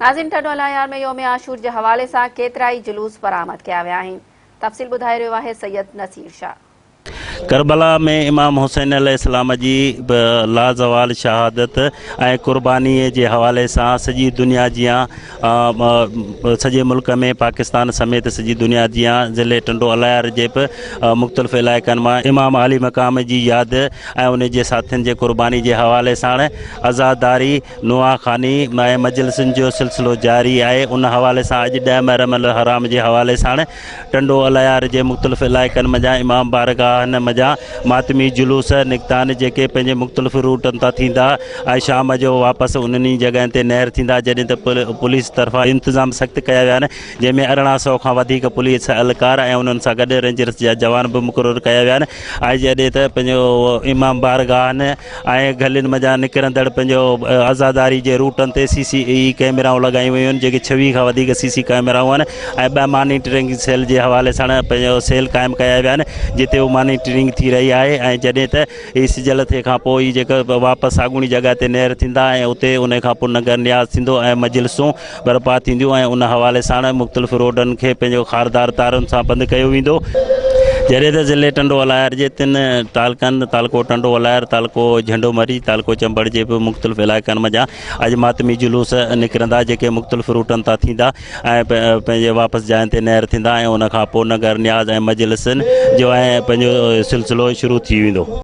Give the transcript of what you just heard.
ناظرين ٽنڊو الهيار ۾ يوم عاشور جي حوالي سان ڪيترائي جلوس برآمد ڪيا ويا آهن. تفصيل ٻڌائي رهيو آهي سيد نصير شاهه. ڪربلا ۾ امام حسين عليه السلام جي لازوال شهادت ۽ قرباني جي حوالي سان سڄي دنيا جيان سڄي ملڪ ۾ پاڪستان سميت سڄي دنيا جيان ضلعي ٽنڊو الهيار جي به مختلف علائقن مان امام عالي مقام جي ياد ۽ ان جي ساٿين جي قرباني جي حوالي ساڻ عزاداري نوحه خواني ۽ مجلسن جو سلسلو جاري آهي ان حوالي سان اڄ ڏهه محرم الحرام جي حوالي ساڻ ٽنڊو الهيار جي مختلف علائقن منجهان امام بارگاهن منجهان ماتمي جلوس نڪتا آهن جيڪي پنهنجي مختلف روٽن تان ٿيندا ۽ شام جو واپس انهن ئي جڳهين تي نهر ٿيندا جڏهن ته پوليس طرفان انتظام سخت ڪيا ويا آهن جنهن ۾ 18 سئو کان وڌيڪ پوليس اهلڪار ۽ انهن سان گڏ رينجرس جا جوان به مقرر ڪيا ويا آهن ۽ جڏهن ته پنهنجو امام بارگاهن ۽ گلين منجهان نڪرندڙ پنهنجو عزاداري جي روٽن تي سي سي اي ڪئميرائون لڳايون ويون آهن جيڪي 26 کان وڌيڪ سي سي ڪئميرائون آهن ۽ ٻه مانيٽرنگ سيل جي حوالي سان پنهنجو سيل قائم ڪيا ويا آهن جتي هو مانيٽرنگ ٿي رهي آهي ۽ جڏهن ته هي سج لٿي کان پوء ئي جيڪو واپس ساڳوڻي جڳهه تي نهر ٿيندا ۽ اتي ان کان پوء ننگر نياز ٿيندو ۽ مجلسون برپا ٿينديون ۽ ان حوالي ساڻ مختلف روڊن کي پنهنجو خاردار تارن سان بند ڪيو ويندو. جڏهن ته ضلعي ٽنڊو الهيار جي تن تعلقن تعلقو ٽنڊو الهيار، تعلقو جهنڊو مري، تعلقو چمبڙ جي به مختلف علائقن منجهان اڄ ماتمي جلوس نڪرندا جيڪي مختلف روٽن تان ٿيندا ۽ پنهنجي واپس جاين تي نهر ٿيندا ۽ ان کان پوء ننگر نياز ۽ مجلسن جو ۽ پنهنجو سلسلو شروع ٿي ويندو.